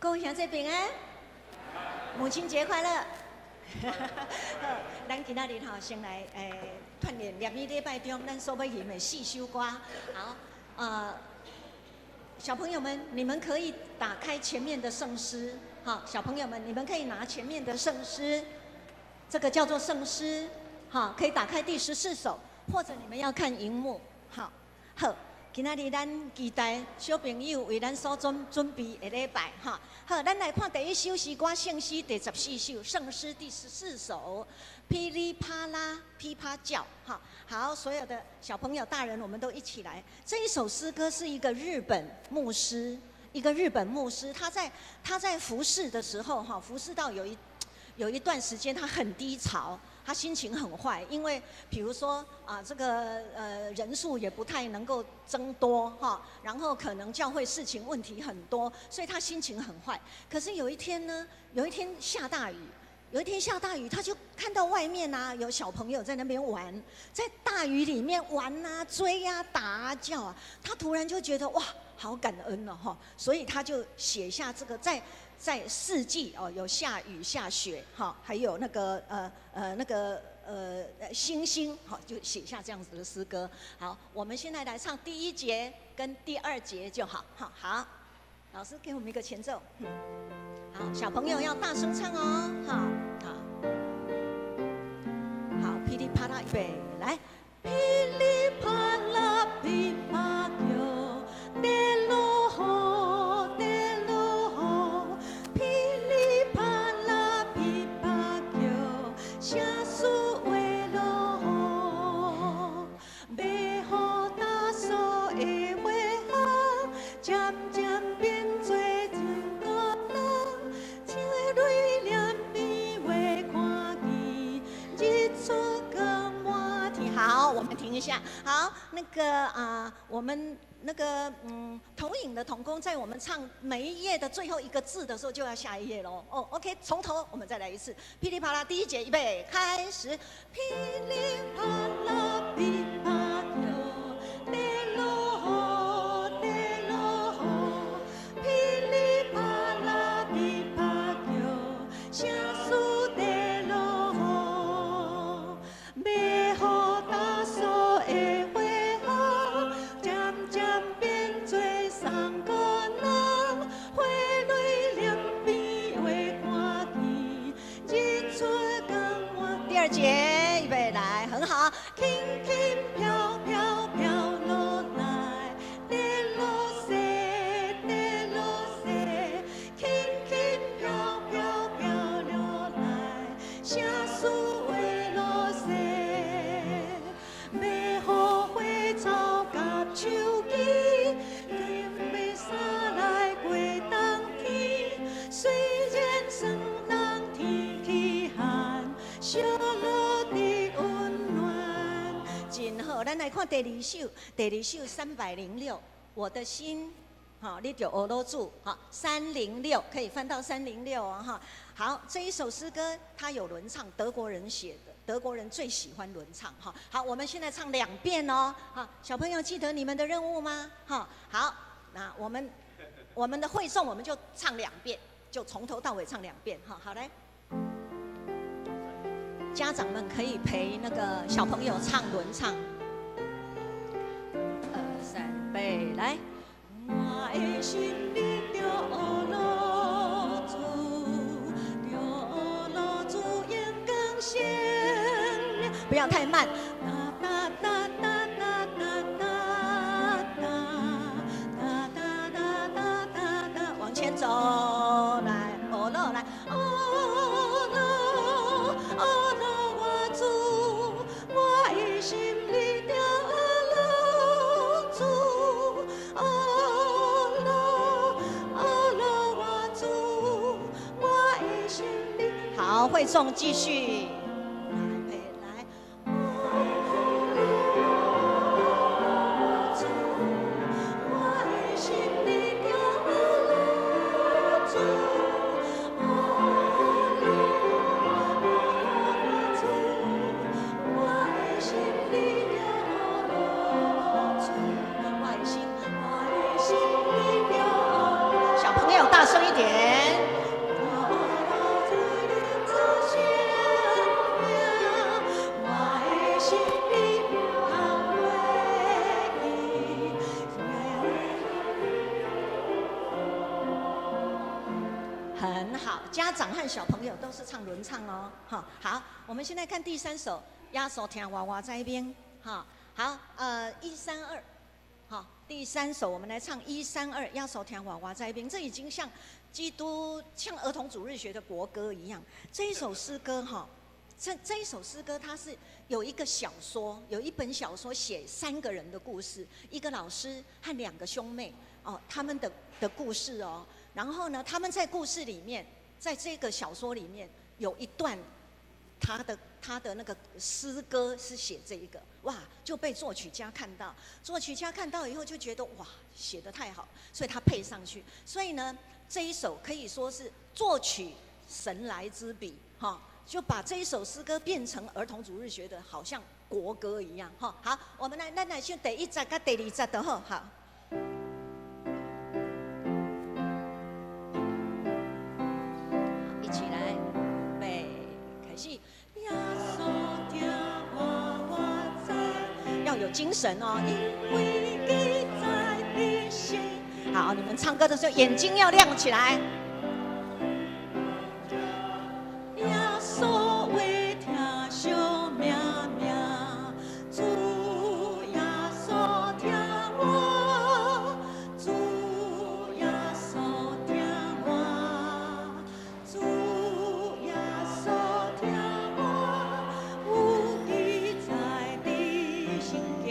各位兄弟平安，母親節快樂！好，咱今仔日吼先來鍛鍊念禮拜中咱所欲吟的四首歌。好，小朋友們，你們可以打開前面的聖詩。好，小朋友們，你們可以拿前面的聖詩，這個叫做聖詩。好，可以打開第14首，或者你們要看螢幕。好，好。今仔日咱期待小朋友為咱所準備的禮拜，哈。好，咱來看第一首詩歌聖詩第十四首，聖詩第十四首，噼里啪啦噼啪叫，哈。好，所有的小朋友、大人，我們都一起來。這一首詩歌是一個日本牧師，一個日本牧師，他在服侍的時候，哈，服侍到有一段時間，他很低潮。他心情很壞，因為比如說啊，這個人數也不太能夠增多哈，然後可能教會事情問題很多，所以他心情很壞。可是有一天呢，有一天下大雨，有一天下大雨，他就看到外面啊有小朋友在那邊玩，在大雨裡面玩啊、追啊、打啊、叫啊，他突然就覺得哇，好感恩哦哈，所以他就寫下這個在四季哦，有下雨下雪哈，還有那個星星，好，就寫下這樣子的詩歌。好，我們現在來唱第一節跟第二節就好。好，好，老師給我們一個前奏。好，小朋友要大聲唱哦。好，好，好，噼里啪啦，預備，來，噼里啪啦噼啪叫，咧落雨，咧落雨，噼里啪啦噼啪叫，聖詩話落雨，欲予大嫂的花香，漸漸變做一個人，一蕊兩邊話看見，日出光滿天。好，我們停一下。好，那個啊，我們那個投影的同工在我們唱每一頁的最後一個字的時候，就要下一頁嘍。哦，OK，從頭我們再來一次，噼里啪啦，第一節預備開始，噼里啪啦噼啪叫，咧落雨，咧落雨，噼里啪啦噼啪叫，聖詩咧落雨，欲予大嫂的花香，漸漸變做送姑娘，花蕊兩邊話看見，日出光滿。第二節預備來，很好，輕輕飄飄飄落來，咧落雪，咧落雪，輕輕飄飄飄落來，聖詩話落雪，欲予花草佮樹枝，金欲衫來過冬天，雖然霜凍天氣寒，燒落的溫暖。真好，咱來看第二首，第二首306，我的心，好，你著學老主，好，三零六可以翻到三零六哦，哈。好，這一首詩歌它有輪唱，德國人寫的，德國人最喜歡輪唱，哈。好，我們現在唱兩遍哦，好，小朋友記得你們的任務嗎？哈，好，那我們的會眾我們就唱兩遍，就從頭到尾唱兩遍，哈，好來。家長們可以陪那個小朋友唱輪唱。二三備來。我的心裡著老主，著老主榮光顯，不要太慢。噠噠噠噠噠噠噠噠噠噠噠噠噠，往前走，來，哦囉來，哦囉哦囉我主，我的心裡著老主，哦囉哦囉我主，我的心裡。好，會眾繼續。來，配來。哦囉我主，我的心裡著老主，哦囉我主，我的心裡著老主，我的心，我的心裡著。小朋友大聲一點。長和小朋友都是唱輪唱哦。哈，好，我們現在看第三首，耶穌疼我我知影。哈，好，一三二，好，第三首我們來唱一三二，耶穌疼我我知影，這已經像基督像兒童主日學的國歌一樣。這一首詩歌哈，這一首詩歌它是有一個小說，有一本小說寫三個人的故事，一個老師和兩個兄妹哦，他們的故事哦。然後呢，他們在故事裡面，在這個小說裡面有一段他的那個詩歌是寫這一個，哇，就被作曲家看到，作曲家看到以後就覺得哇，寫得太好，所以他配上去。所以呢，這一首可以說是作曲神來之筆，哈，就把這一首詩歌變成兒童主日學的好像國歌一樣，哈。好，我們來，咱來唱第一節佮第二節就好，好。一起來，預備，開始。耶穌疼我，我知。要有精神哦，因為記載佇聖。好，你們唱歌的時候眼睛要亮起來。耶穌話疼惜命命，主耶穌疼我，主耶穌疼我，主耶穌疼我，有記載佇聖經。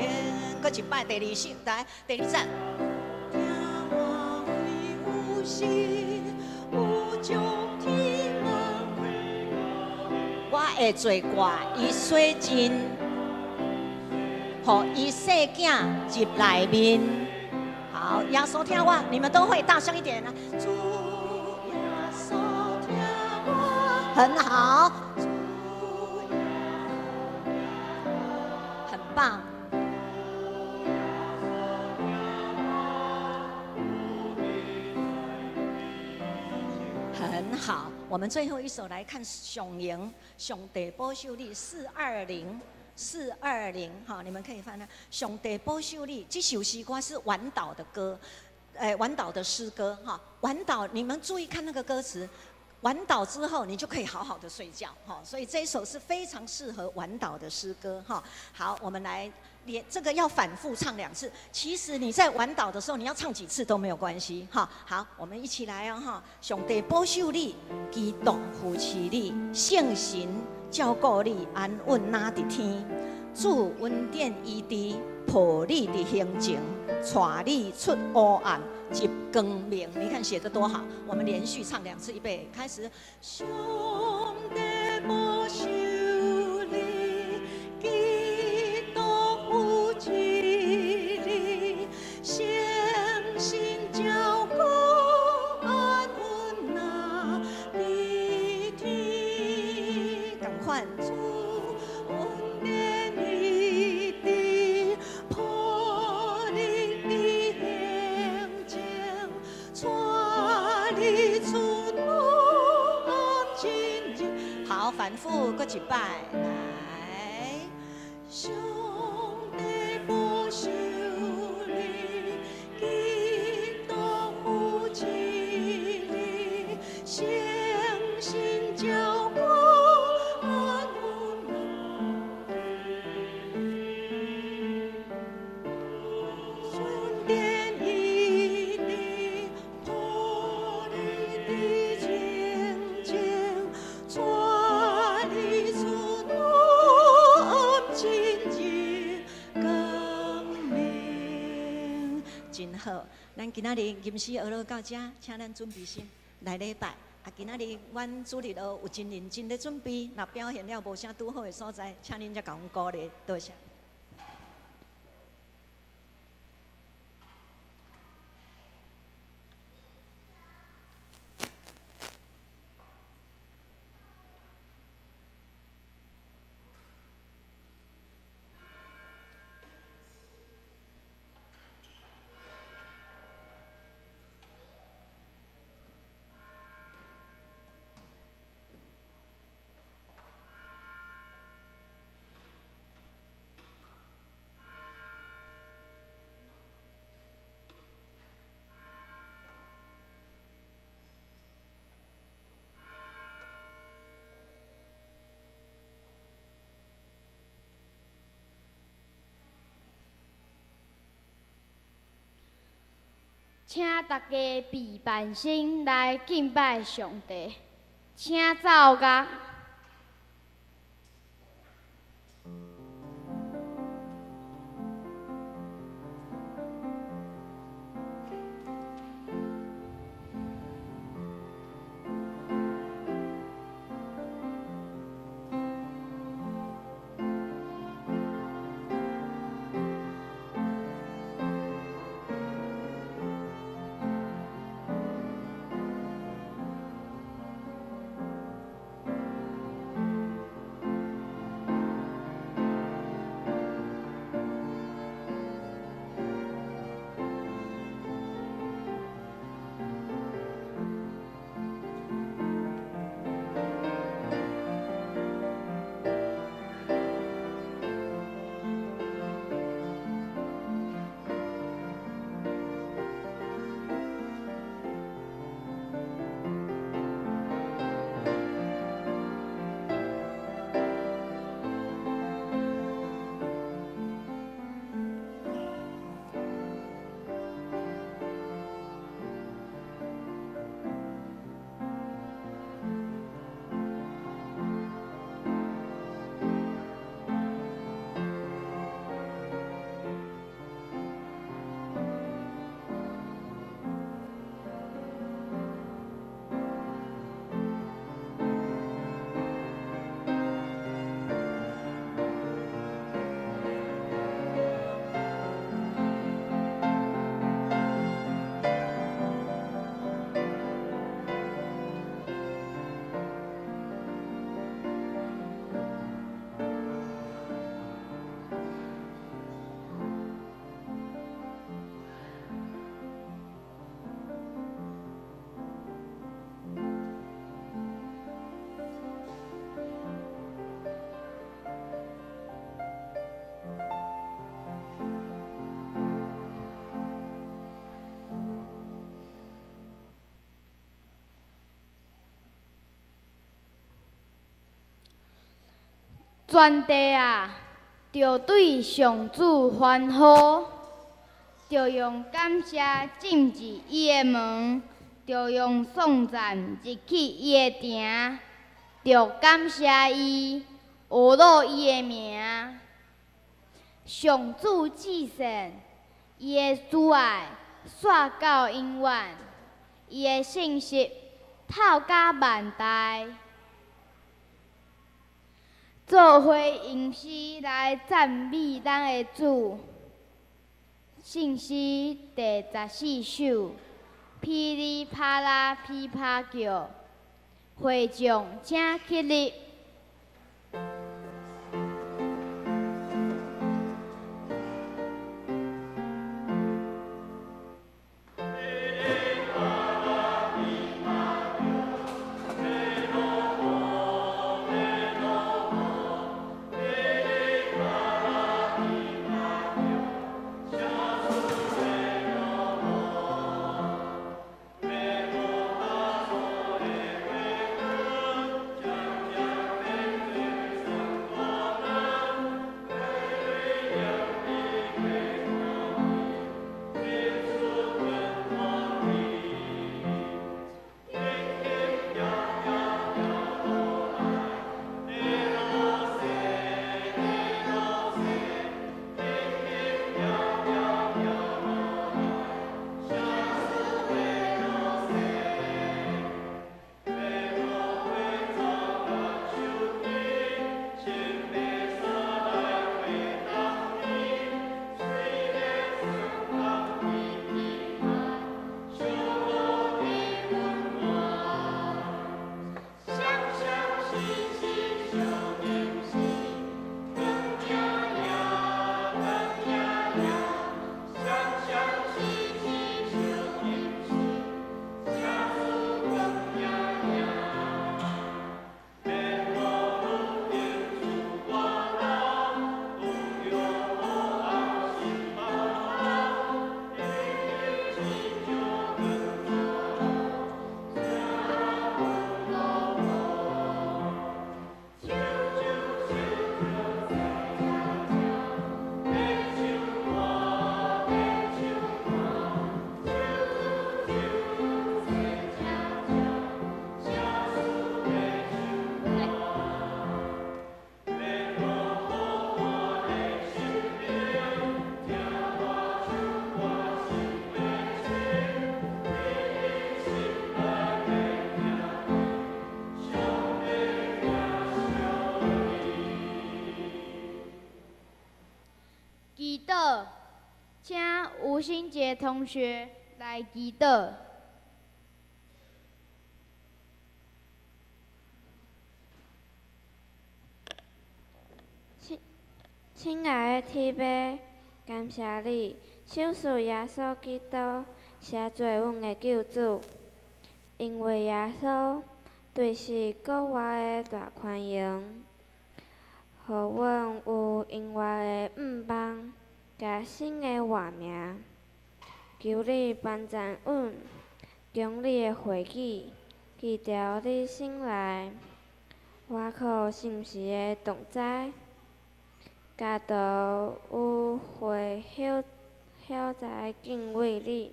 閣一擺，第二首，來，第二節。疼我為有時，有將天網我的罪過伊洗淨，予伊細囝入內面。好，耶穌疼我，你們都會，大聲一點。主耶穌疼我，很好，很棒。很好，我們最後一首來看上榮上帝保守你420 420，哈，你們可以翻啦。上帝保守你，這首詩歌是晚禱的歌，哎，晚禱的詩歌，哈，晚禱，你們注意看那個歌詞，晚禱之後你就可以好好的睡覺，哈，所以這一首是非常適合晚禱的詩歌，哈。好，我們來連這個要反覆唱兩次。其實你在晚禱的時候，你要唱幾次都沒有關係，哈。好，我們一起來哦，哈。上帝保守你，基督扶持你，聖神照顧你，安穩若佇天。主恩典醫治，抱你佇胸前，帶你出黑暗，入光明。你看寫得多好，我們連續唱兩次，預備開始。上帝保守你，基督扶持你，聖神照顧安穩若佇天。仝款。主恩典醫治，抱你佇胸前，帶你出黑暗進入。好，反覆閣一擺，來。上帝保守你，基督扶持你，聖神照顧安穩。恩典醫治，抱你佇胸前，帶你出黑暗進入光明。真好，咱今仔日吟詩學樂到遮，請咱準備心來禮拜。啊，今仔日阮主日學有真認真咧準備，若表現了無啥拄好的所在，請恁才共阮鼓勵，多謝。請大家備辦心來敬拜上帝，請奏樂。全地啊，著對上主歡呼，著用感謝進入伊的門，著用頌讚入去伊的埕，著感謝伊，呵咾伊的名。上主至聖，伊的慈愛煞到永遠，伊的信實透到萬代。做伙用詩來讚美咱的主。聖詩第14首，噼里啪啦琵琶叫，會眾請起立。吴心杰同学来祈祷。亲爱的天父，感谢你赏赐耶稣基督，成做阮的救主。因为耶稣对是国外的大宽容，予阮有永远的盼望，佮新的活命。求你帮助阮，将你的话语记牢伫心内，倚靠信实的同在，教导有会晓晓知敬畏你，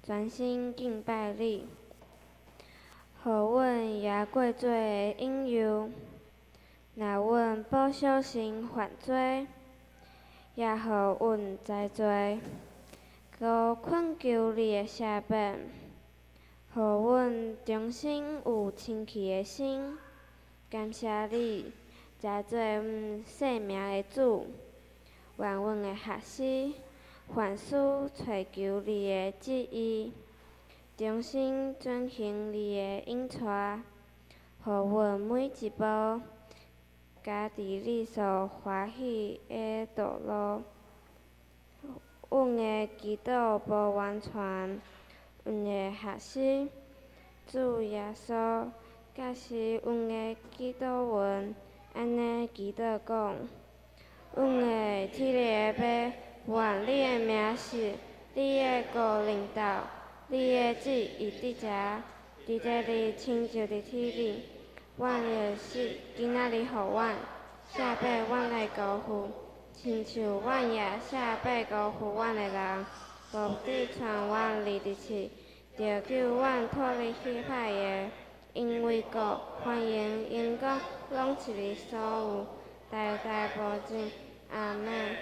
专心敬拜你，予阮赢过罪的引诱。若阮不小心犯罪，也予阮知罪，阁恳求你的赦免，予阮重新有清气的心。感谢你，成做阮生命的主，愿阮的学习凡事揣求你的旨意，忠心遵行你的引带，予阮每一步行伫你所欢喜的道路。阮的祈祷无完全，阮的学习，主耶稣教示阮的祈祷文，按呢祈祷讲：阮的天父的父，愿你的名圣，你的国临到，你的旨意伫遮，伫地里亲像伫天里。阮的食今仔日予阮，赦免阮的辜负，亲像阮也赦免辜负阮的人。无得带阮入伫试，著救阮脱离彼歹的。因为国、繁荣、荣光，拢是你所有，代代无尽。阿们。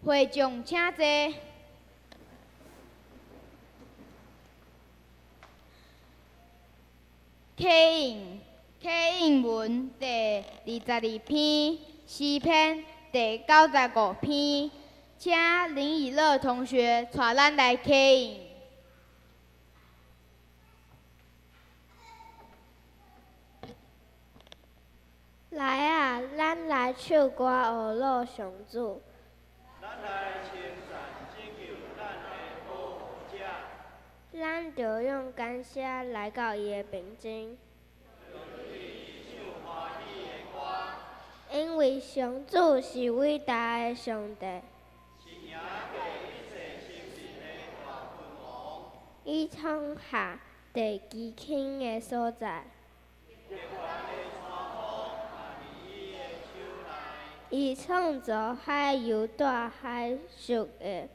会众请坐。启应启应文第22篇，诗篇第95篇，请林以乐同学带咱来启应。来啊，咱来唱歌呵咾上主。咱来称赞拯救咱的保护者。咱著用感谢来到伊的面前。因为上主是伟大的上帝。伊创下地基轻的所在。伊创造海犹带海蚀的。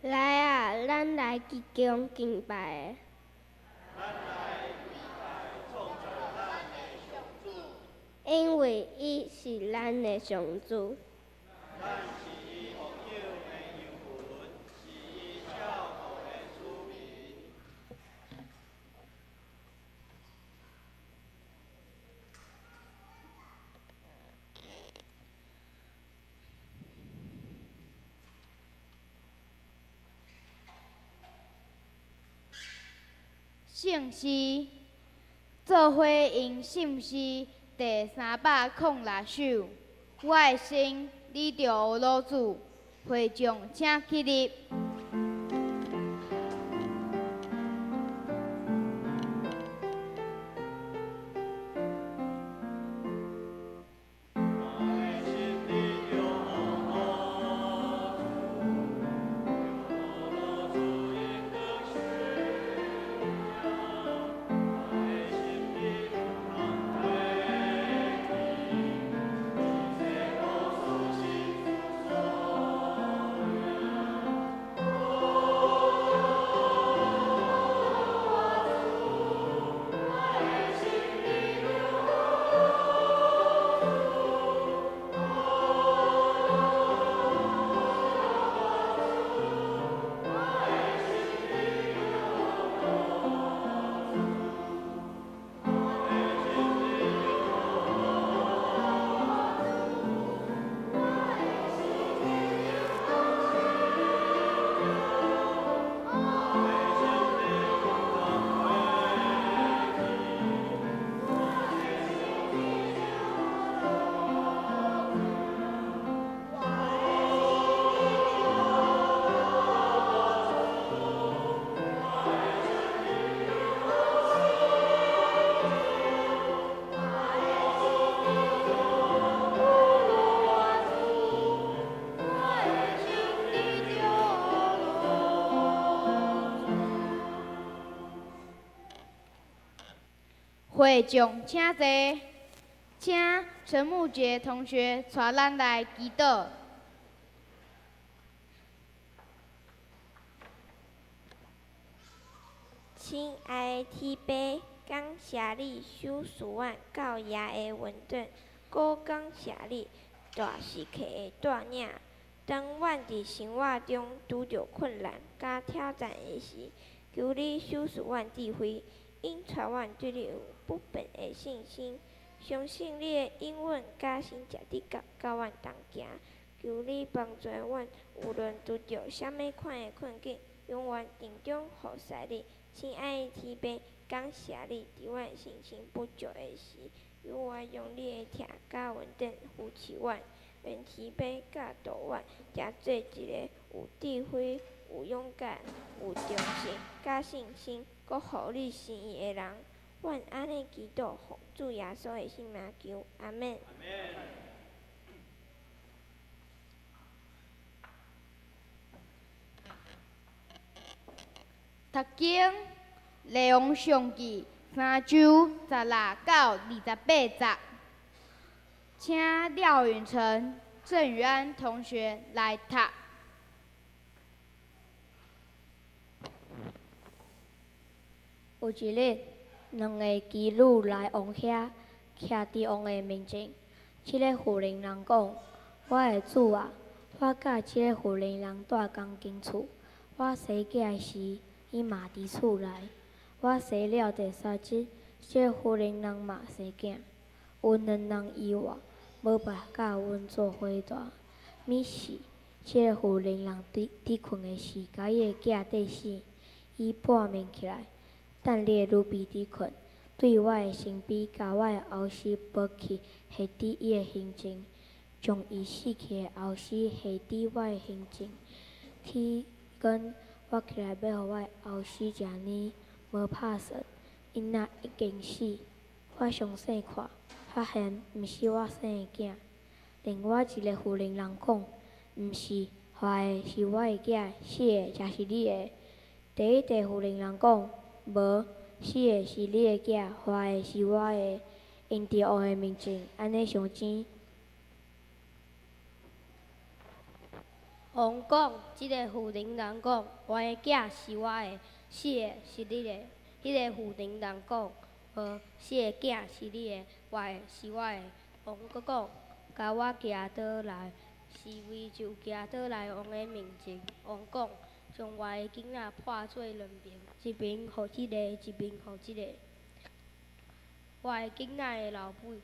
来啊，咱来鞠躬敬拜。因为伊是咱的上主。圣诗做伙用信诗第306首，我的心你著呵咾主，会众请起立。我會眾請坐，請陳木杰同學帶咱來祈禱。親愛的天父，感謝你賞賜阮到夜的溫暖，閣感謝你大時刻的帶領。當阮佇生活中拄著困難佮挑戰的時，求你賞賜阮智慧，引帶阮對你有不變的信心，相信你的應允佮神蹟的確佮阮同行。求你幫助阮，無論拄著啥物款的困境，永遠鄭重服侍你。親愛的天父，感謝你佇阮信心不足的時，永遠用你的疼佮恩典扶持阮。願天父教導阮，成做一个有智慧、有勇敢、有忠誠佮信心，閣合你心意的人。阮按呢祈禱，奉主耶穌的聖名求，阿們。讀經《列王上記》三章16到28節，請廖允成、鄭宇安同學來讀。有一日，兩个妓女來王遐，徛佇王的面前。這个婦人人講：我的主啊，我佮這个婦人人蹛仝間厝，我生囝的時，伊嘛佇厝內。我生了第三日，這個婦人人嘛生囝。有兩人以外，無別佮阮做伙蹛。物是，這个婦人人佇睏的時，共伊的囝綴死。伊半暝起來，趁你的女婢佇睏，對我的身邊，共我的後嗣拔去，下佇伊的胸前，將伊死去的後嗣下佇我的胸前。天光，我起來欲予我的後嗣食奶，無拍算，𪜶仔已經死。我詳細看，發現毋是我生的囝。另外一个婦人人講，毋是，活的是我的囝，死的才是你的。第一塊婦人人講，無，死的是你的囝，活的是我的。𪜶佇王的面前按呢相爭。王講，這个婦人人講，活的囝是我的，死的是你的。彼个婦人人講，無，死的囝是你的，活的是我的。王閣講，共我行倒來，侍衛就行倒來王的面前。王講，將我的囡仔破做兩爿，一爿予這个，一爿予這个。我的囡仔的老母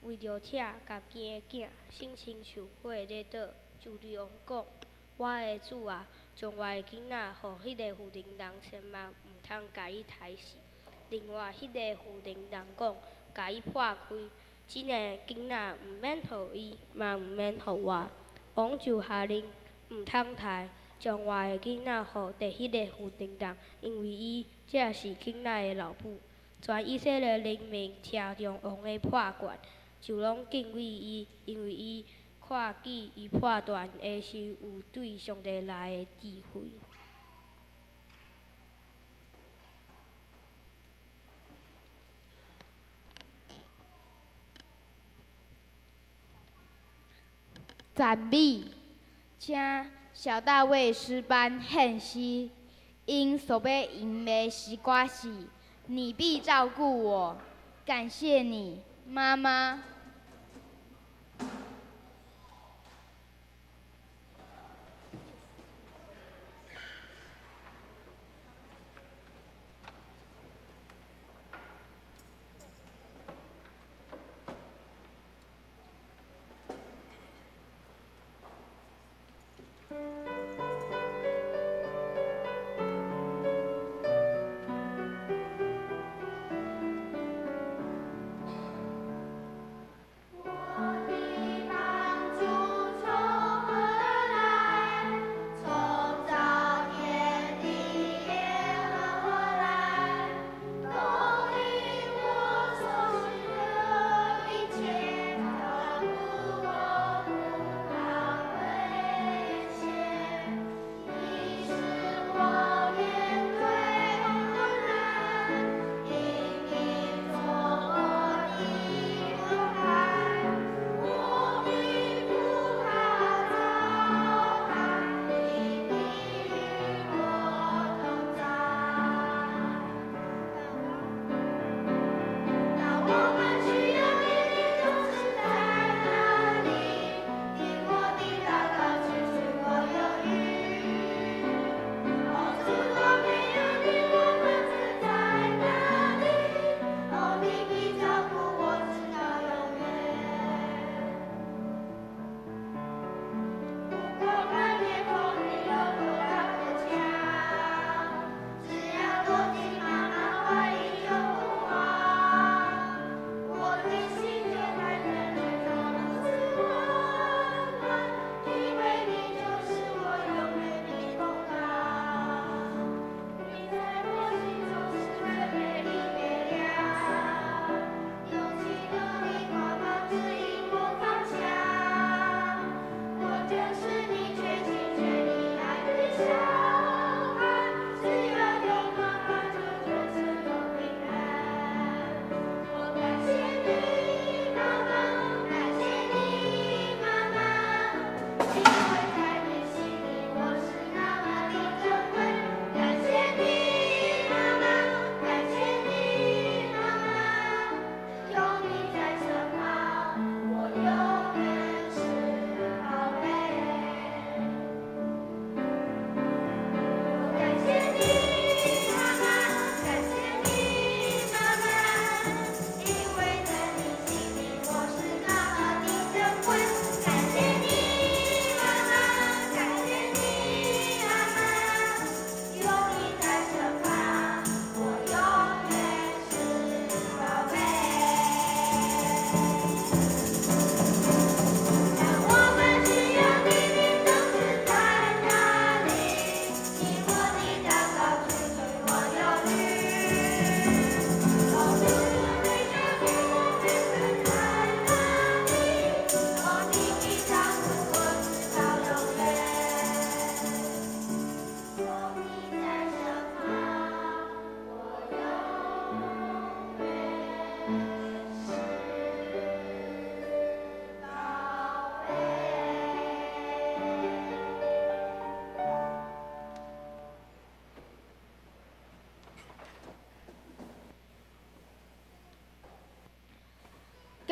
為著疼家己的囝，生親像火咧倒，就對王講：我的主啊，將我的囡仔予彼个婦人人，千萬毋通共伊刣死。另外，彼个婦人人講，共伊破開，這个囡仔毋免予伊，嘛毋免予我。王就下令，毋通刣，將我的囡仔予第彼个婦人人，因為伊才是囡仔的老母。全以色列人民聽著王的判決，就攏敬畏伊，因為伊看見伊判斷的時有對上帝來的智慧。讚美，請小大衛詩班獻詩，𪜶所欲吟的詩歌是《你必照顧我》，感謝你，媽媽。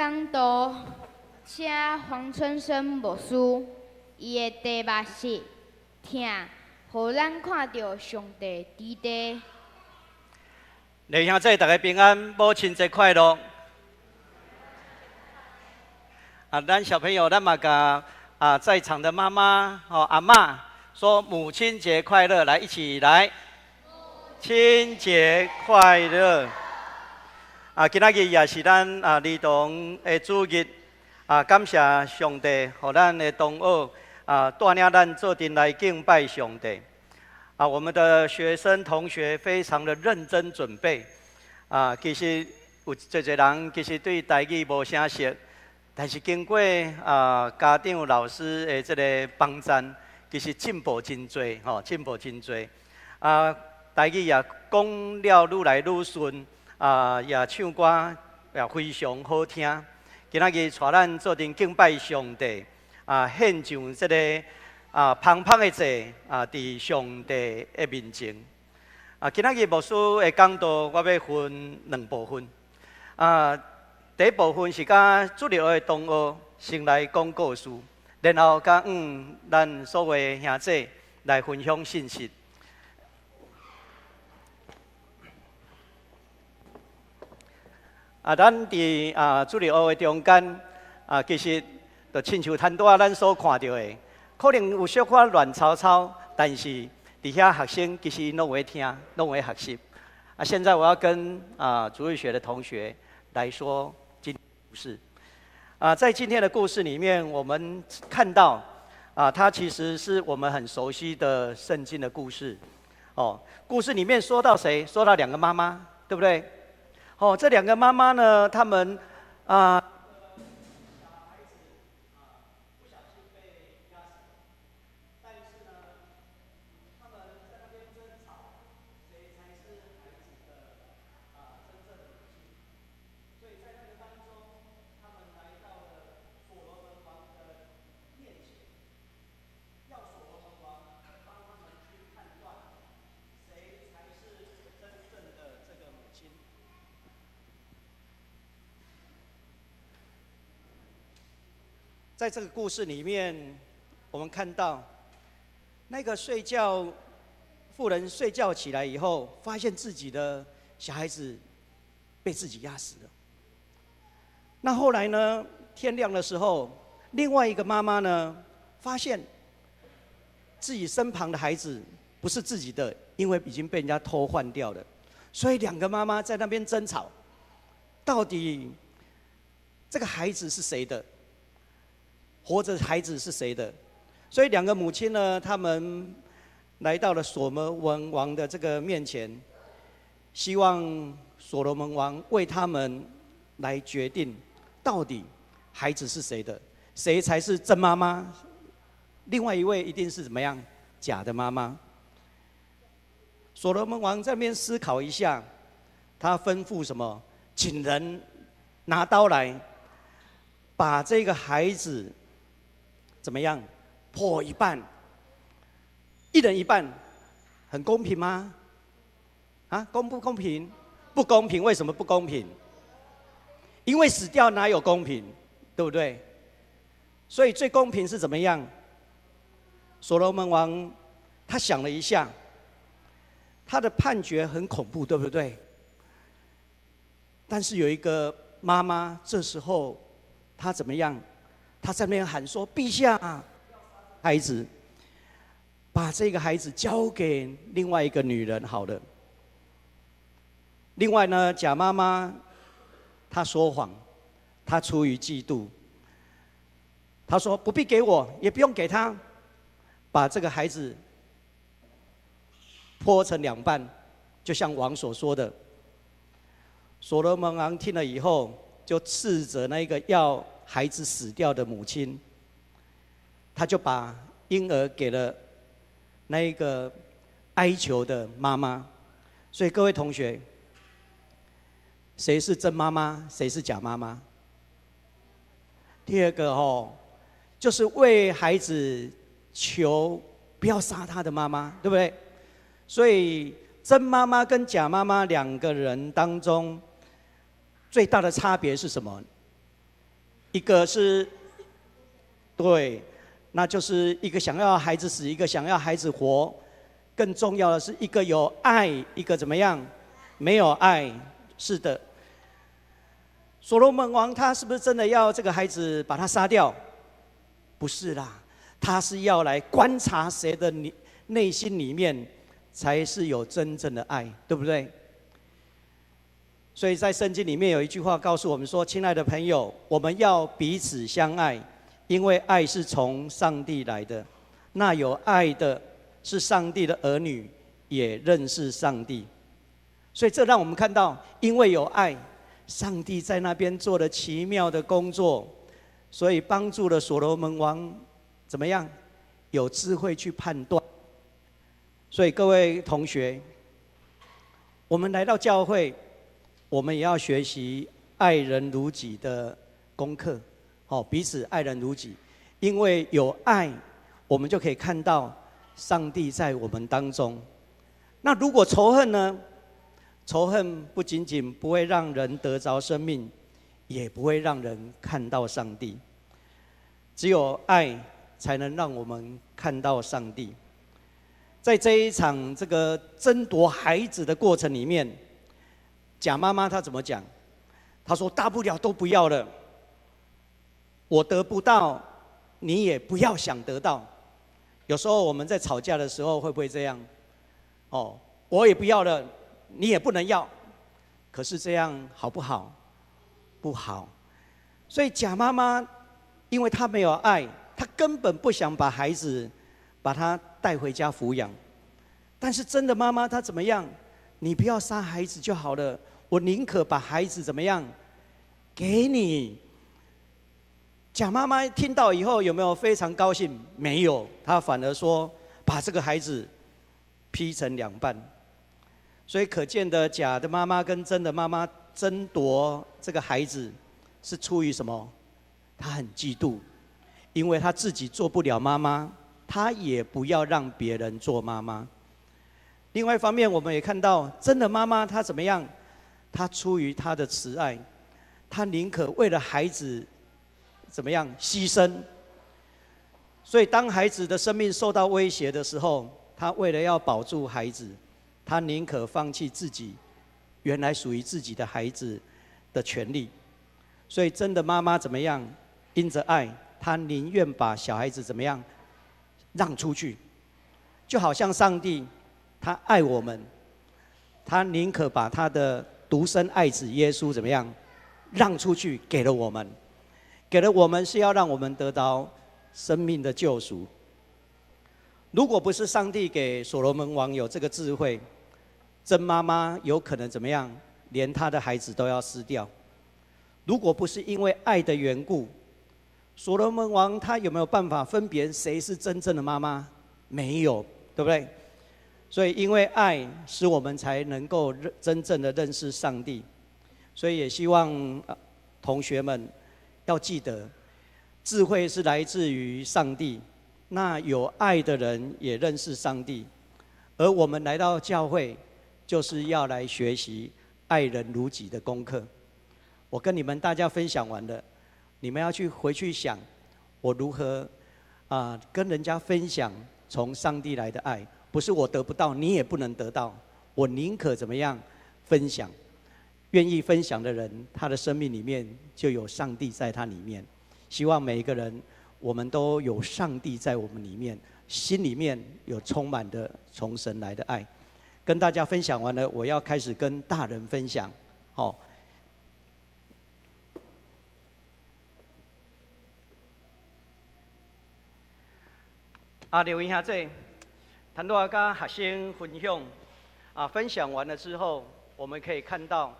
講道，請黃春生牧師，伊的題目是疼，予咱看著上帝佇地。弟兄姊妹，大家平安，母親節快樂！啊，咱小朋友，咱嘛共啊在場的媽媽、哦阿嬤說母親節快樂，來一起來，母親節快樂！啊，今仔日也是咱啊兒童的主日，啊，感謝上帝，予咱的同學啊帶領咱做陣來敬拜上帝。啊，我們的學生同學非常的認真準備。啊，其實有濟濟人其實對台語無啥熟，但是經過啊家長老師的這个幫贊，其實進步真濟，吼，進步真濟。啊，台語也講了愈來愈順，啊，也唱歌也非常好聽。今仔日帶咱做陣敬拜上帝，啊，獻上這个啊香香的祭啊，佇上帝的面前。啊，今仔日牧師的講道，我欲分兩部分。啊，第一部分是佮主日學的同學先來講故事，然後佮咱所有兄弟來分享信息。啊，咱佇啊主日學的中間啊，其實就親像頭拄仔咱所看著的，可能有小可亂糟糟，但是佇遐學生其實𪜶攏會聽，攏會學習。啊，現在我要跟啊主日學的同學來說今天的故事。啊，在今天的故事裡面，我們看到啊，它其實是我們很熟悉的聖經的故事。哦，故事裡面說到誰？說到兩個媽媽，對不對？哦，這兩個媽媽呢，他們啊。在這個故事裡面，我們看到那個睡覺婦人睡覺起來以後，發現自己的小孩子被自己壓死了。那後來呢？天亮的時候，另外一個媽媽呢，發現自己身旁的孩子不是自己的，因為已經被人家偷換掉了。所以兩個媽媽在那邊爭吵，到底這個孩子是誰的？活著孩子是誰的？所以兩個母親呢，他們來到了所羅門王的這個面前，希望所羅門王為他們來決定，到底孩子是誰的，誰才是真媽媽？另外一位一定是怎麼樣假的媽媽？所羅門王在那邊思考一下，他吩咐什麼？請人拿刀來，把這個孩子怎麼樣破一半，一人一半，很公平嗎？啊，公不公平？不公平，為什麼不公平？因為死掉哪有公平，對不對？所以最公平是怎麼樣？所羅門王他想了一下，他的判決很恐怖，對不對？但是有一個媽媽，這時候她怎麼樣？她在那邊喊說：“陛下，孩子，把這個孩子交給另外一個女人好了。”另外呢，假媽媽她說謊，她出於嫉妒，她說不必給我，也不用給他，把這個孩子剖成兩半，就像王所說的。所羅門王聽了以後，就斥責那個要孩子死掉的母親，他就把嬰兒給了那一個哀求的媽媽。所以各位同學，誰是真媽媽，誰是假媽媽？第二個哦，就是為孩子求不要殺他的媽媽，對不對？所以真媽媽跟假媽媽兩個人當中，最大的差別是什麼？一个是，对，那就是一个想要孩子死，一个想要孩子活。更重要的是一个有爱，一个怎么样？没有爱。是的，所罗门王他是不是真的要这个孩子把他杀掉？不是啦，他是要来观察谁的内心里面才是有真正的爱，对不对？所以在圣经里面有一句话告诉我们说：“亲爱的朋友，我们要彼此相爱，因为爱是从上帝来的。那有爱的是上帝的儿女，也认识上帝。”所以这让我们看到，因为有爱，上帝在那边做了奇妙的工作，所以帮助了所罗门王怎么样？有智慧去判断。所以各位同学，我们来到教会，我们也要学习爱人如己的功课，哦，彼此爱人如己，因为有爱，我们就可以看到上帝在我们当中。那如果仇恨呢？仇恨不仅仅不会让人得着生命，也不会让人看到上帝。只有爱才能让我们看到上帝。在这一场这个争夺孩子的过程里面，假妈妈她怎么讲？她说：“大不了都不要了，我得不到，你也不要想得到。”有时候我们在吵架的时候会不会这样？哦，我也不要了，你也不能要。可是这样好不好？不好。所以假妈妈，因为她没有爱，她根本不想把孩子把他带回家抚养。但是真的妈妈她怎么样？你不要杀孩子就好了，我宁可把孩子怎么样给你。假妈妈听到以后有没有非常高兴？没有，她反而说把这个孩子劈成两半。所以可见的，假的妈妈跟真的妈妈争夺这个孩子，是出于什么？她很嫉妒，因为她自己做不了妈妈，她也不要让别人做妈妈。另外一方面，我们也看到真的妈妈她怎么样？她出于她的慈爱，她宁可为了孩子怎么样牺牲。所以当孩子的生命受到威胁的时候，她为了要保住孩子，她宁可放弃自己原来属于自己的孩子的权利。所以真的妈妈怎么样？因着爱，她宁愿把小孩子怎么样让出去，就好像上帝他爱我们，他宁可把他的独生爱子耶稣怎么样让出去，给了我们，给了我们是要让我们得到生命的救赎。如果不是上帝给所罗门王有这个智慧，真妈妈有可能怎么样，连他的孩子都要失掉。如果不是因为爱的缘故，所罗门王他有没有办法分别谁是真正的妈妈？没有，对不对？所以因为爱，使我们才能够真正的认识上帝。所以也希望同学们要记得，智慧是来自于上帝。那有爱的人也认识上帝，而我们来到教会，就是要来学习爱人如己的功课。我跟你们大家分享完了，你们要去回去想，我如何跟人家分享从上帝来的爱，不是我得不到，你也不能得到，我宁可怎么样分享？愿意分享的人，他的生命里面就有上帝在他里面。希望每一个人，我们都有上帝在我们里面，心里面有充满的从神来的爱。跟大家分享完了，我要开始跟大人分享。好。啊，刘英兄弟，谈到跟学生分享，分享完了之后，我们可以看到，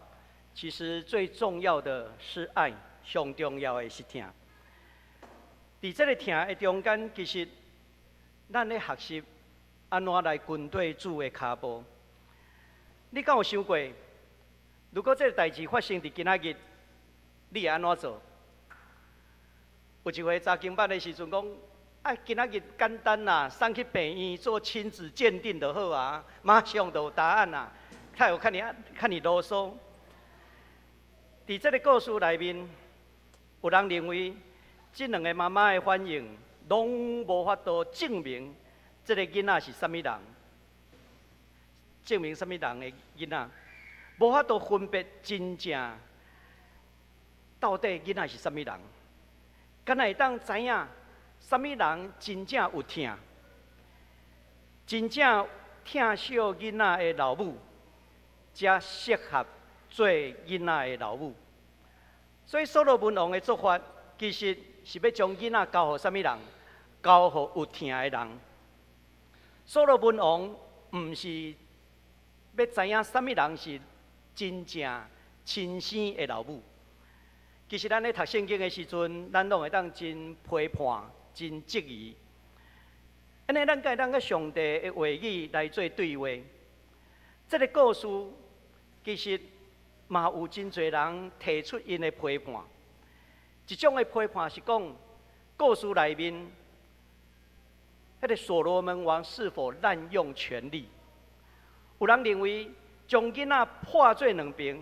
其实最重要的是爱，上重要的是疼。在这个疼的中间，其实咱咧学习按怎来跟对主的脚步。你敢有想过，如果这个代志发生伫今仔日，你会按怎做？有一回查经班的时阵讲，啊，今仔日简单啦，送去病院做亲子鉴定就好啊，马上就有答案啦。较有看你看你啰嗦。伫这个故事内面，有人認為，這兩个媽媽的反應，攏無法度證明這个囡仔是啥物人，證明啥物人的囡仔，無法度分別真正到底囡仔是啥物人，敢若會當知影啥物人真正有疼，真正疼惜囡仔的老母，才適合做囡仔的老母。所以所羅門王的做法，其實是欲將囡仔交予啥物人？交予有疼的人。所羅門王毋是欲知影啥物人是真正親生的老母。其實咱咧讀聖經的時陣，咱攏會當真批判、真質疑。按呢，咱敢會當佮上帝的話語來做對話。這个故事其實嘛有真濟人提出𪜶的批判。一種的批判是講，故事內面，彼个所羅門王是否濫用權力？有人認為將囡仔破做兩爿，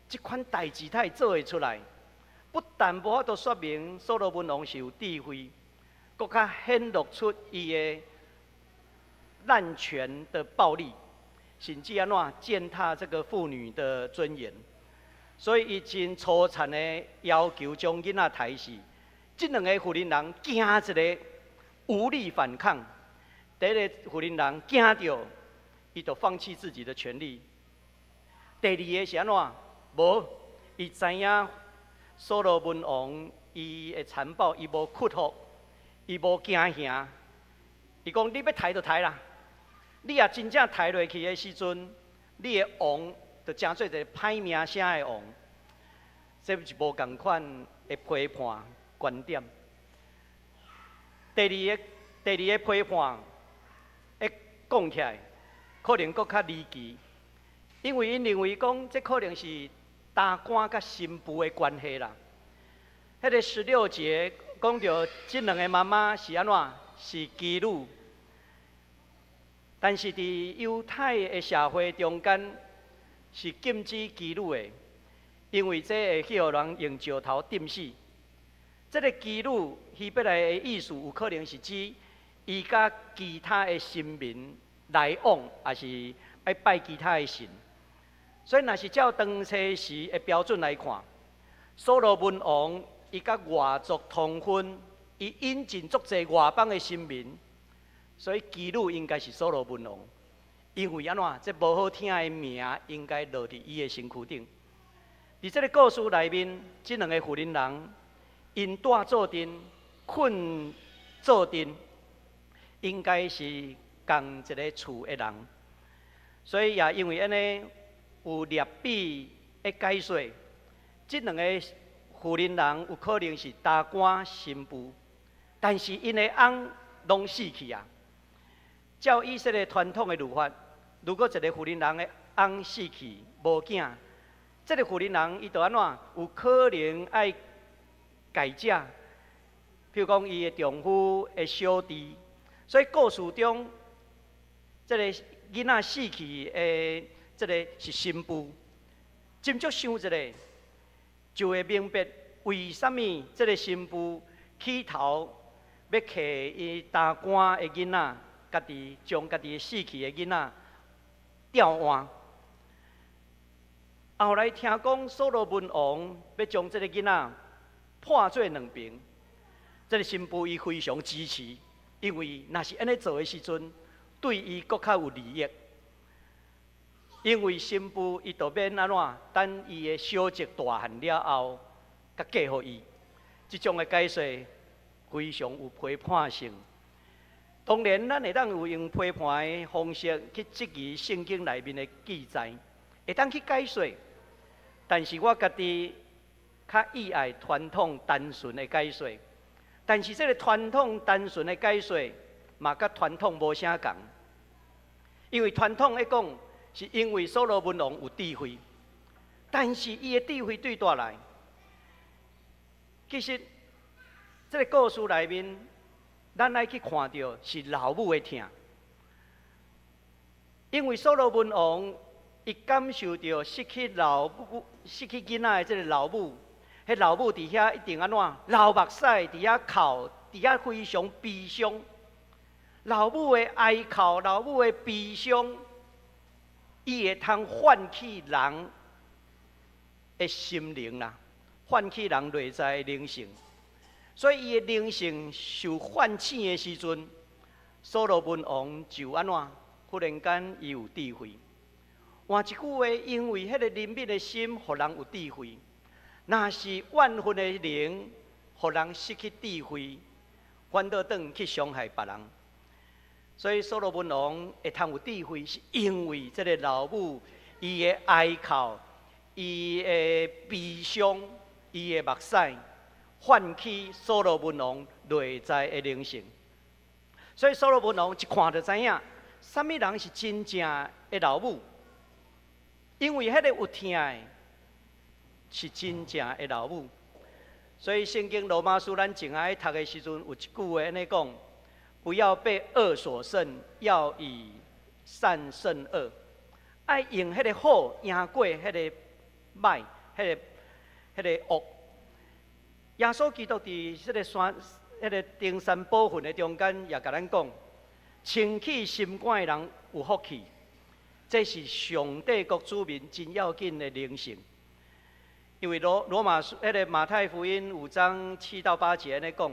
這款代誌才會做會出來？不但無法度說明所羅門王是有智慧，閣較顯露出伊的濫權的暴力，甚至按怎踐踏這个婦女的尊嚴。所以，伊真粗殘的要求將囡仔刣死。這兩个婦人人驚一个無力反抗，第一个婦人人驚著，伊就放棄自己的權利。第二个是按怎？無，伊知影所羅門王伊的殘暴，伊無屈服，伊無驚嚇。伊講你欲刣就刣啦，你若真正刣落去的時陣，你的王就成做一个歹名聲的王。這是無仝款的批判觀點。第二个批判，一講起來，可能閣較離奇，因為𪜶認為講，這可能是大官佮新婦的關係啦。彼个16節講著，這兩个媽媽是按怎？是妓女，但是佇猶太的社會中間是禁止妓女的，因為這會去予人用石頭釘死。這个妓女希伯來的意思，有可能是指伊佮其他的神明來往，抑是愛拜其他的神。所以，若是照當初時的標準來看，所羅門王伊佮外族通婚，伊引進足濟外邦的神明，所以妓女應該是所羅門王。因為按怎？這無好聽的名應該落佇伊的身軀頂。佇這个故事內面，這兩个婦人人𪜶蹛做陣、睏做陣，應該是仝一个厝的人。所以也因為按呢，有類比的解說，這兩个婦人人有可能是大官新婦，但是𪜶的翁攏死去啊。照以色列傳統的律法，如果一个婦人人的翁死去無囝，這个婦人人伊就按怎？有可能愛改嫁，譬如講伊的丈夫的小弟。所以故事中，這个囡仔死去的這个是新婦，斟酌想一下，就會明白為啥物這个新婦起頭欲提伊大官的囡仔，家己將家己死去的囡仔調換。後來聽講所羅門王欲將這个囡仔破做兩爿，這个新婦伊非常支持，因為若是按呢做的時陣，對伊閣較有利益。因為新婦伊就免按怎，等伊的小侄大漢了後，才嫁予伊。這種的解說非常有批判性。當然，咱會當有用批判的方式去質疑聖經內面的記載，會當去解說。但是我家己較喜愛傳統單純的解說。但是這个傳統單純的解說，嘛佮傳統無啥仝。因為傳統咧講，是因為所羅門王有智慧，但是伊的智慧對佗來？其實，這个故事內面，咱愛去看著是老母的疼，因為所羅門王伊感受著失去老母、失去囡仔的這个老母，彼老母佇遐一定按怎流目屎，佇遐哭，佇遐非常悲傷。老母的哀哭，老母的悲傷，伊會通喚起人的心靈啦，喚起人內在的靈性。所以伊的靈性受喚醒的時陣，所羅門王就按怎？忽然間伊有智慧。換一句話，因為彼個憐憫的心，予人有智慧。若是怨恨的靈，予人失去智慧，反倒轉去傷害別人。所以所羅門王會通有智慧，是因為這个老母伊的哀哭、伊的悲傷、伊的目屎，喚起所羅門王內在的靈性。所以所羅門王一看就知影，啥物人是真正的老母，因為彼个有疼的，是真正的老母。所以聖經羅馬書咱淨愛讀的時陣，有一句話按呢講：不要被惡所勝，要以善勝惡。愛用彼个好贏過彼个歹，彼个惡。耶穌基督佇這个山、彼个登山寶訓的中間，也共咱講：清氣心肝的人有福氣。這是上帝國子民真要緊的靈性。因為羅馬書彼个馬太福音5章7到8節按呢講：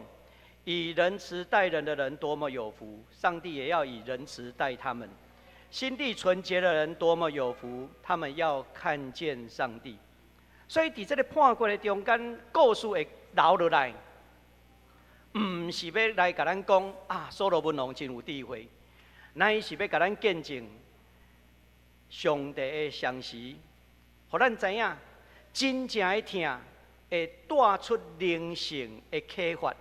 以仁慈待人的人多麼有福，上帝也要以仁慈待他們；心地純潔的人多麼有福，他們要看見上帝。所以，佇這个判決的中間，故事會留落來，毋是欲來共咱講啊，所羅門王真有智慧，乃是欲共咱見證上帝的賞賜，予咱知影真正的疼會帶出靈性的啟發。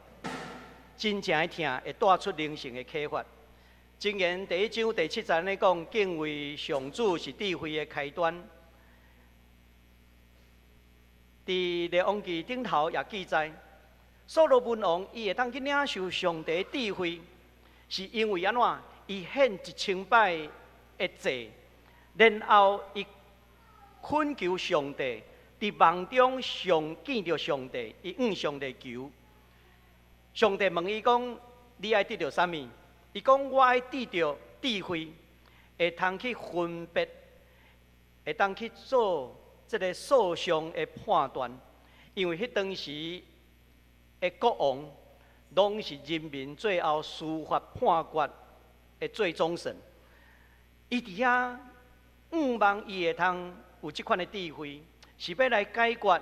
真正的疼會帶出靈性的啟發。箴言第1章第7節按呢講，敬畏上主是智慧的開端。佇列王紀頂頭也記載，所羅門王伊會當去領受上帝智慧，是因為按怎？伊獻1000擺的祭，然後伊懇求上帝，佇夢中上見著上帝，伊向上帝求。上帝問伊講：你愛得著啥物？伊講：我愛得著智慧，會通去分別，會當去做這个訴訟的判斷。因為彼當時的國王，攏是人民最後司法判決的最終審。伊佇遐向望伊會通有這款的智慧，是欲來解決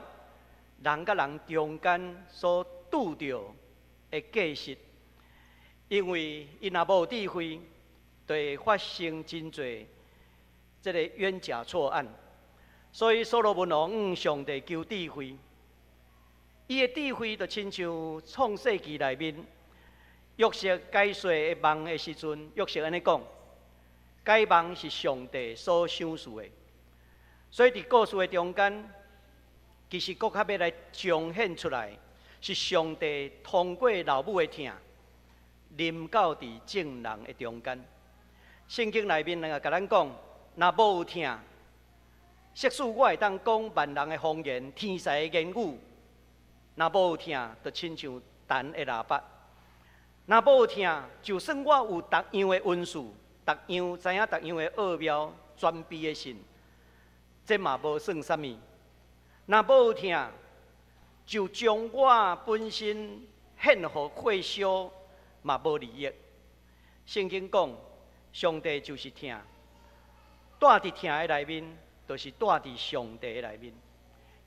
人佮人中間所拄著的過失，因為伊若無智慧，就會發生真濟這个冤假錯案。所以所羅門王向上帝求智慧，伊的智慧就親像創世記內面約瑟解說的夢的時陣，約瑟按呢講，解夢是上帝所賞賜的。所以佇故事的中間，其實閣較欲來彰顯出來，是上帝通過老母的疼，臨到佇眾人的中間。聖經內面來共咱講，若無疼，即使我會當講萬人的方言、天使的言語，若無疼，就親像銅的喇叭。若無疼，就算我有逐樣的恩賜，逐樣知影逐樣的奧妙、全備的信，這嘛無算啥物。若無疼，就將我本身獻予火燒，嘛無利益。聖經講，上帝就是疼，住佇疼的內面，就是住佇上帝的內面。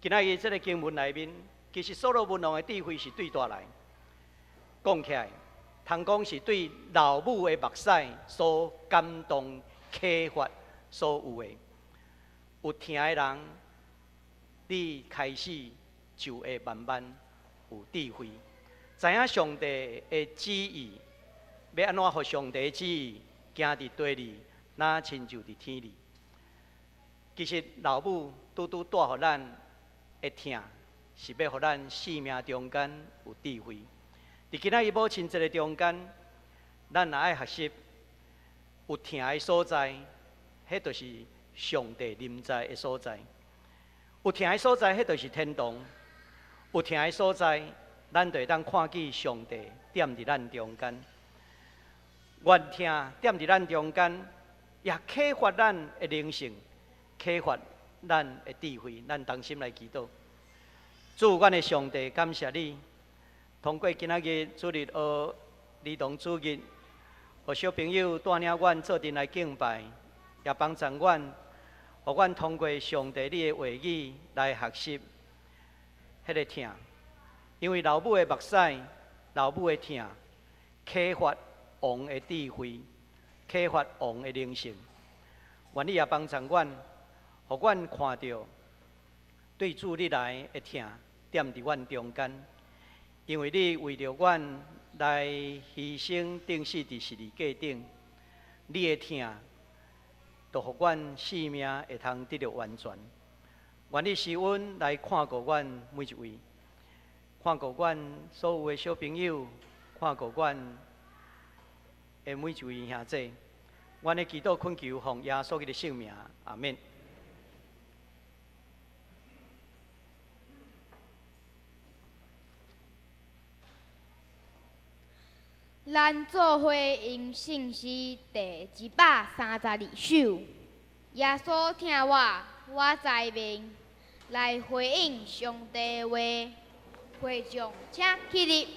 今仔日這个經文內面，其實所羅門王的智慧是對佗來講起來，通講是對老母的目屎所感動、啟發所有的。有疼的人，你開始就會慢慢有智慧，知影上帝的旨意，欲按怎予上帝的旨意行佇地裡，若親像佇天裡。其實老母拄拄帶予咱的疼，是欲予咱生命中間有智慧。佇今仔日母親節的中間，咱若愛學習有疼的所在，彼就是上帝臨在的所在。有疼的所在，彼就是天堂。有疼的所在，咱就会当看见上帝踮伫咱中间。愿疼踮伫咱中间，也启发咱的灵性，启发咱的智慧。咱同心来祈祷。主，阮的上帝，感谢你，通过今仔日主日学儿童主日，予小朋友带领阮做阵来敬拜，也帮助阮，予阮通过上帝你的话语来学习彼个疼。因为老母的目屎、老母的疼，启发王的智慧，启发王的灵性。愿你也帮助阮，予阮看著对主你来的疼踮伫阮中间，因为你为著阮来牺牲，钉死伫十字架顶，你的疼，就予阮生命会通得著完全。愿你施恩来看顾阮每一位，看顾阮所有的小朋友，看顾阮的每一位兄弟。阮的祈祷恳求奉耶稣基督的圣名，阿免。咱做伙吟圣诗第132首，耶稣疼我，我知明，来回应上帝话。会众请起立。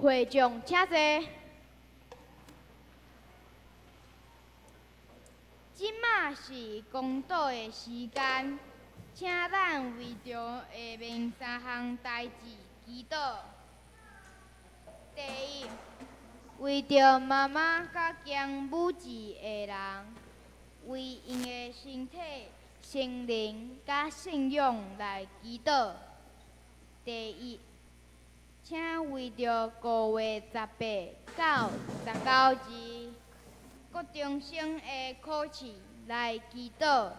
会众请坐。这马是公道的时间，请咱为著下面三项代志祈祷。第一，为著妈妈佮兼母职的人；為𪜶的身體、心靈佮信仰來祈禱。第一，請為著5月18到19日國中生的考試來祈禱。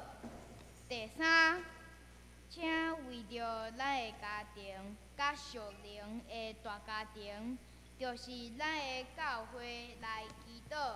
第三，請為著咱的家庭佮屬靈的大家庭，就是咱的教會來祈禱。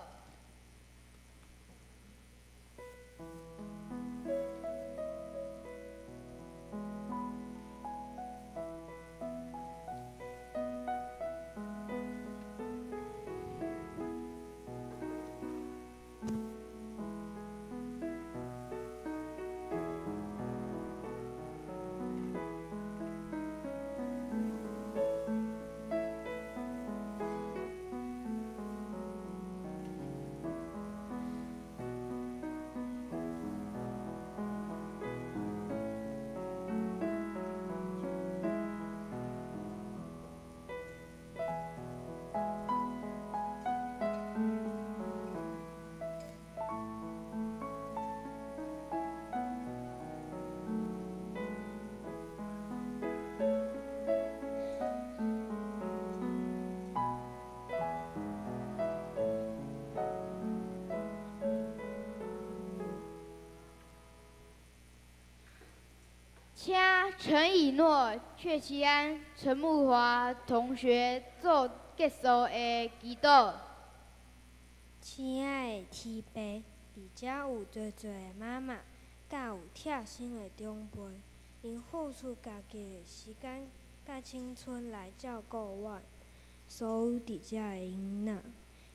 請陳以諾、闕啟安、陳慕華同學做結束的祈禱。親愛的天父，佇遮有濟濟的媽媽，佮有貼心的長輩，𪜶付出家己的時間佮青春來照顧阮所有佇遮的囡仔。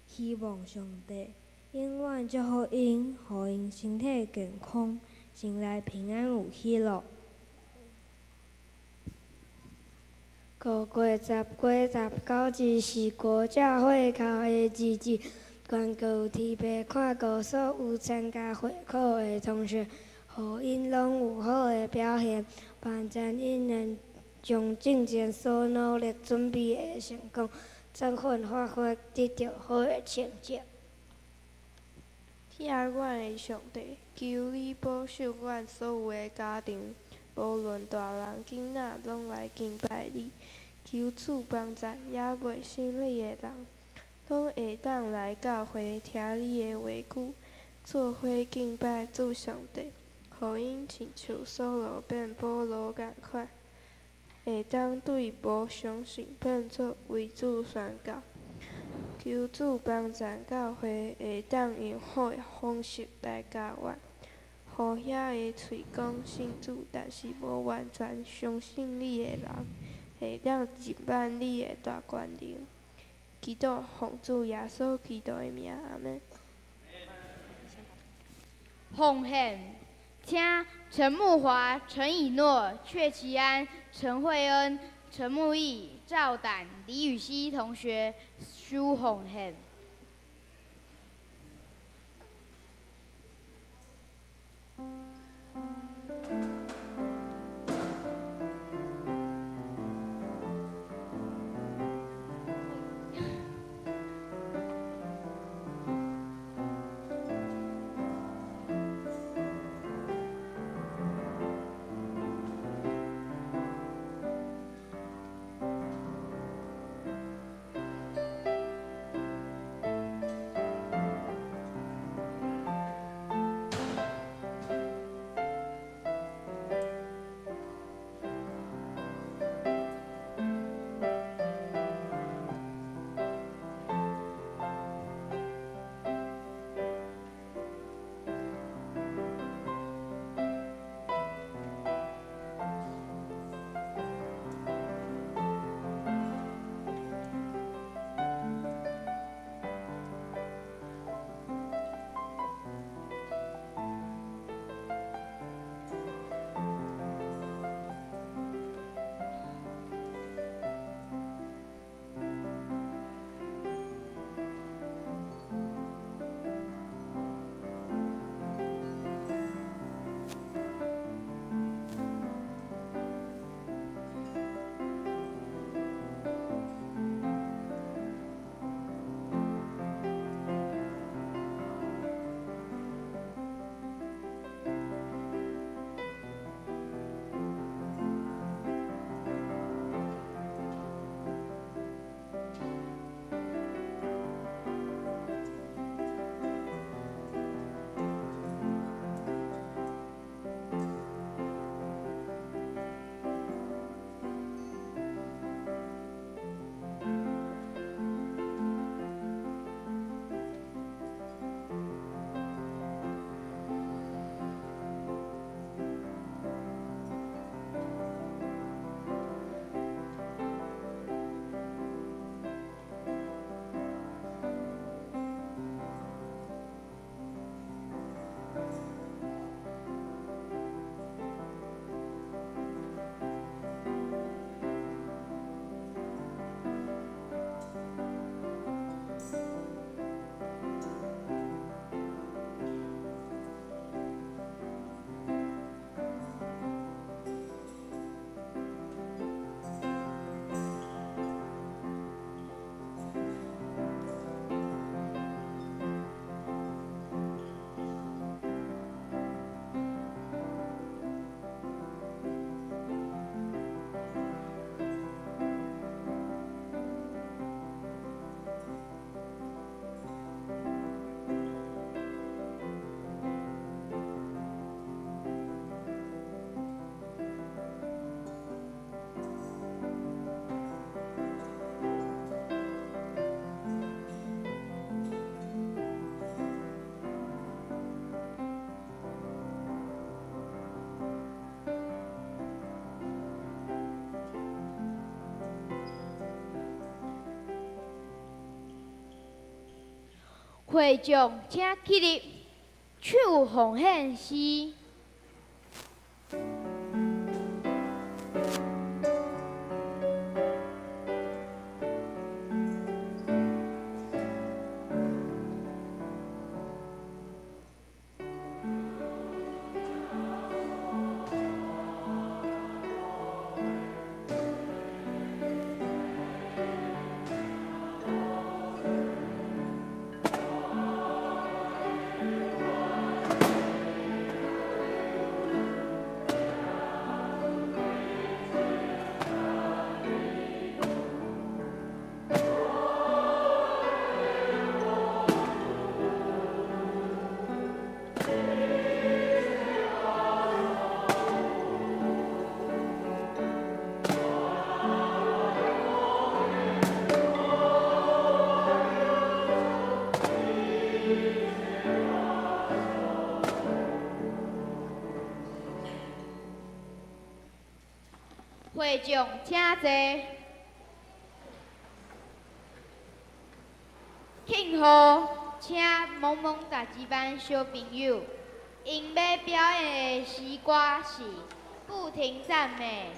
希望上帝永遠祝福𪜶，予𪜶身體健康，生來平安有喜樂。5月18、19日是國教會考的日子，願求天父看顧所有參加會考的同學，予𪜶攏有好的表現，幫助𪜶能將進前所努力準備的成果充分發揮，得著好的成績。疼阮的上帝，求你保守阮所有的家庭，無論大人囡仔，攏來敬拜你。求主幫助猶未信你的人，攏會當來教會聽你的話語，做伙敬拜主上帝，予𪜶親像掃羅變保羅仝款，會當對無相信變做為主宣告。求主幫助教會會當用好的方式來教阮，予遐个喙講信主，但是無完全相信你的人，會當入咱你的大權能。祈禱奉主耶穌基督的名，阿們。奉獻，請陳慕華、陳以諾、闕啟安、陳慧恩、陳慕義、趙膽、李雨熙同學收奉獻。會眾請起立，唱奉獻詩。會眾請坐。慶賀，請萌萌噠這班小朋友，𪜶欲表演的詩歌是《不停讚美》。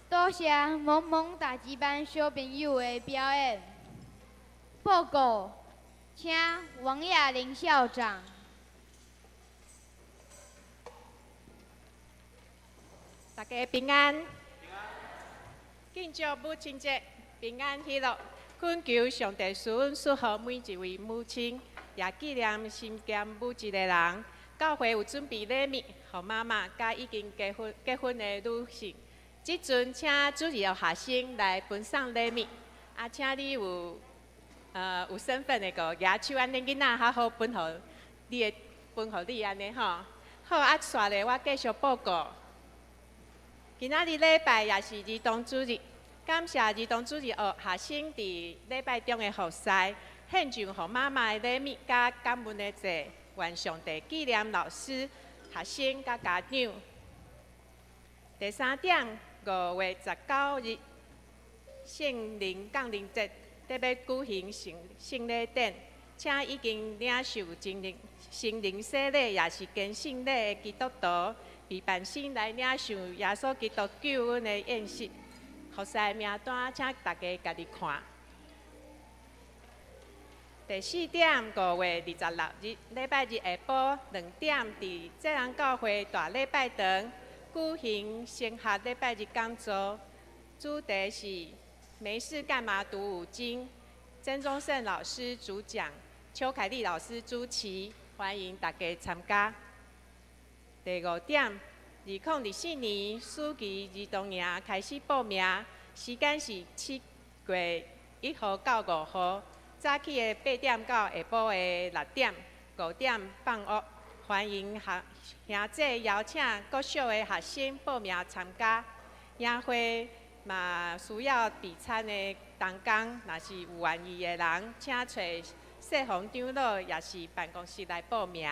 多謝萌萌噠這班小朋友的表演。報告，請王亞玲校長。大家平安。慶祝母親節，平安喜樂。懇求上帝賜恩賜予每一位母親，也紀念身兼母職的人。教會有準備禮物，予媽媽佮已經結婚的女性。這陣請主日學學生來分送禮物，啊，請你有身份的個舉手，按呢囡仔較好分予你的，分予你按呢吼。好，啊，紲咧我繼續報告。今仔日禮拜也是兒童主日，感謝兒童主日學學生佇禮拜中的服侍，獻上予媽媽的禮物，佮感恩的祭，願上帝紀念老師、學生佮家長。第三點，5月19日，聖靈降臨節，特別舉行聖禮典，請已經領受真靈聖靈洗禮，也是堅信禮的基督徒，備辦生來領受耶穌基督救恩的宴席。服侍的名單，請大家家己看。第四點，5月26日，禮拜日下晡2點，佇濟南教會大禮拜堂舉行升學禮拜日講座，主題是沒事幹嘛讀五經，曾忠勝老師主講，邱凱麗老師主持，歡迎大家參加。第五點，2024年暑期兒童營開始報名，時間是7月1號到5號。早起的8點到下晡的6點，5點放學，歡迎學兄弟邀請國小的學生報名參加。營會嘛需要備餐的同工，若是有願意的人，請揣世宏長老，也是辦公室來報名。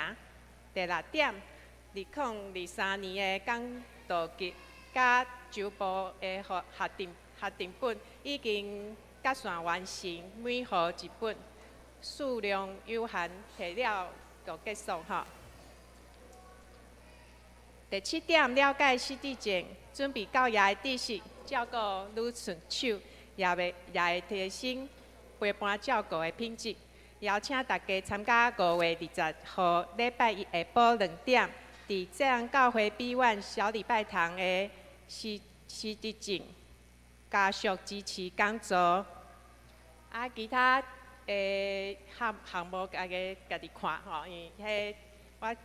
第六點，2023年的講道集佮周報的合訂本已經結算完成，每戶一本，數量有限，提了就結束吼。第七點，了解失智症，準備教育的知識，照顧愈順手，也會提升陪伴照顧的品質。邀請大家參加5月20號禮拜一下晡2點，佇濟安教會美苑小禮拜堂的失智症家屬支持講座。啊，其他的項目家己家己看吼，因為彼我揀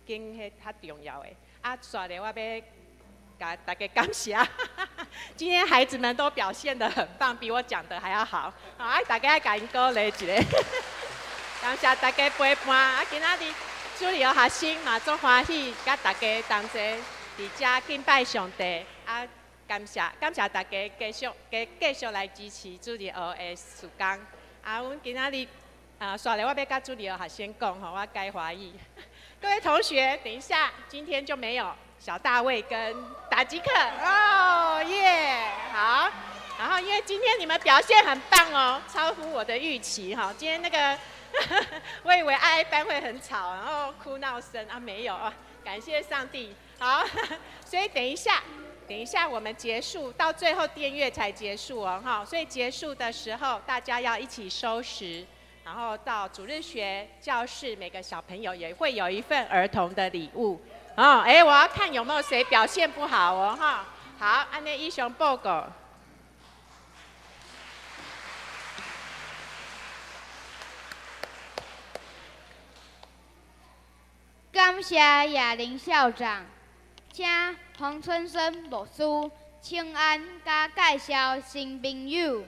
彼較重要的。啊，煞咧我欲共大家感謝，今天孩子們都表現得很棒，比我講的還要好。好，啊，大家共𪜶鼓勵一下，感謝大家陪伴。啊，今仔日主日學學生嘛足歡喜，佮大家同齊佇遮敬拜上帝。啊，感謝感謝大家繼續來支持主日學的事工。啊，阮今仔日啊，煞咧我欲佮主日學學生講吼，我改華語。各位同學，等一下，今天就沒有小大衛跟打擊課哦耶！好，然後因為今天你們表現很棒哦，超乎我的預期哈。今天那個，我以為愛愛班會很吵，然後哭鬧聲啊，沒有啊，感謝上帝。好，所以等一下，等一下我們結束到最後電樂才結束哦哈。所以結束的時候，大家要一起收拾。然後到主日學教室，每個小朋友也會有一份兒童的禮物。哦，哎，我要看有沒有誰表現不好哦，哈。好，按呢以上報告。感謝亞玲校長，請黃春生牧師請安佮介紹新朋友。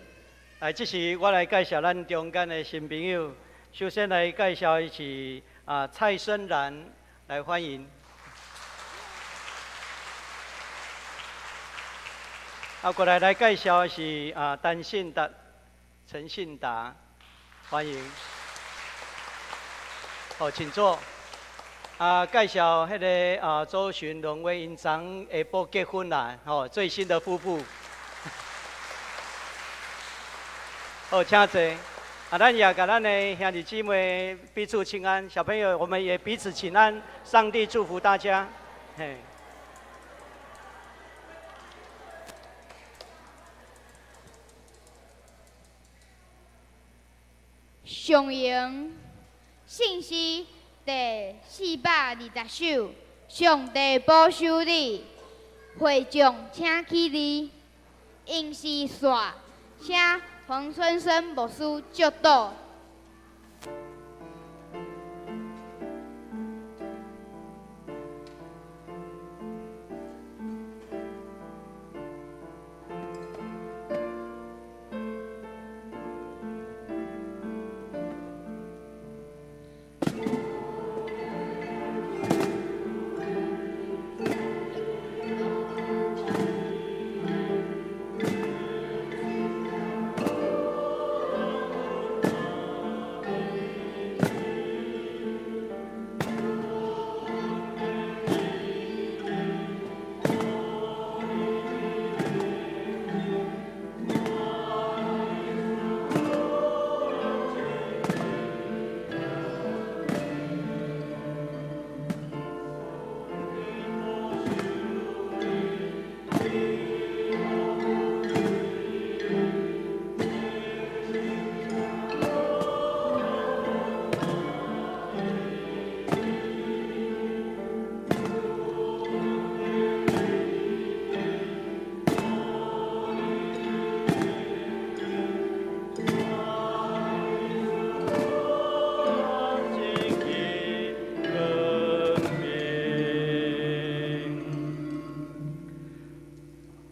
來，這時我來介紹咱中間的新朋友。首先來介紹的是啊蔡森蘭，來歡迎。啊，過來來介紹的是啊陳信達，陳信達，歡迎。好，請坐。啊，介紹彼个啊周尋龍威𪜶昨下晡結婚啦，吼，最新的夫婦。好，請坐。啊，咱也共咱的兄弟姊妹彼此請安，小朋友，我們也彼此請安，上帝祝福大家。嘿。上榮信息第420首，上帝保守你，會眾請起立，應是煞，請黃春生牧師祝禱。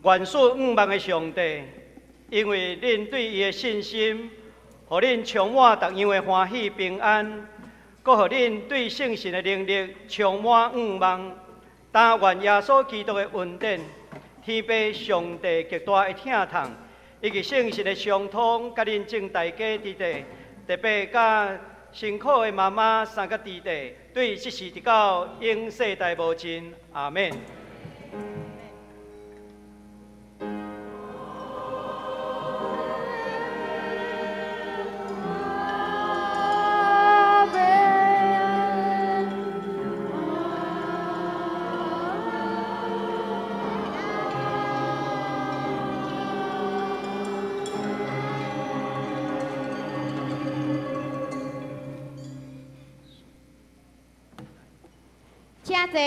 愿赐向望的上帝，因为恁对伊的信心，予恁充满各样的欢喜平安，阁予恁对圣神的能力充满向望。但愿耶稣基督的恩典、天父上帝极大的疼痛，以及圣神的相通，佮恁众大家伫地，特别佮辛苦的妈妈三个弟弟，对这时直到永世代无尽。阿门。请坐。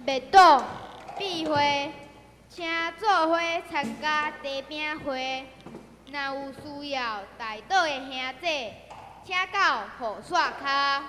默祷、闭会，请做伙参加茶饼会。若有需要代祷的兄姐，请到雨伞跤。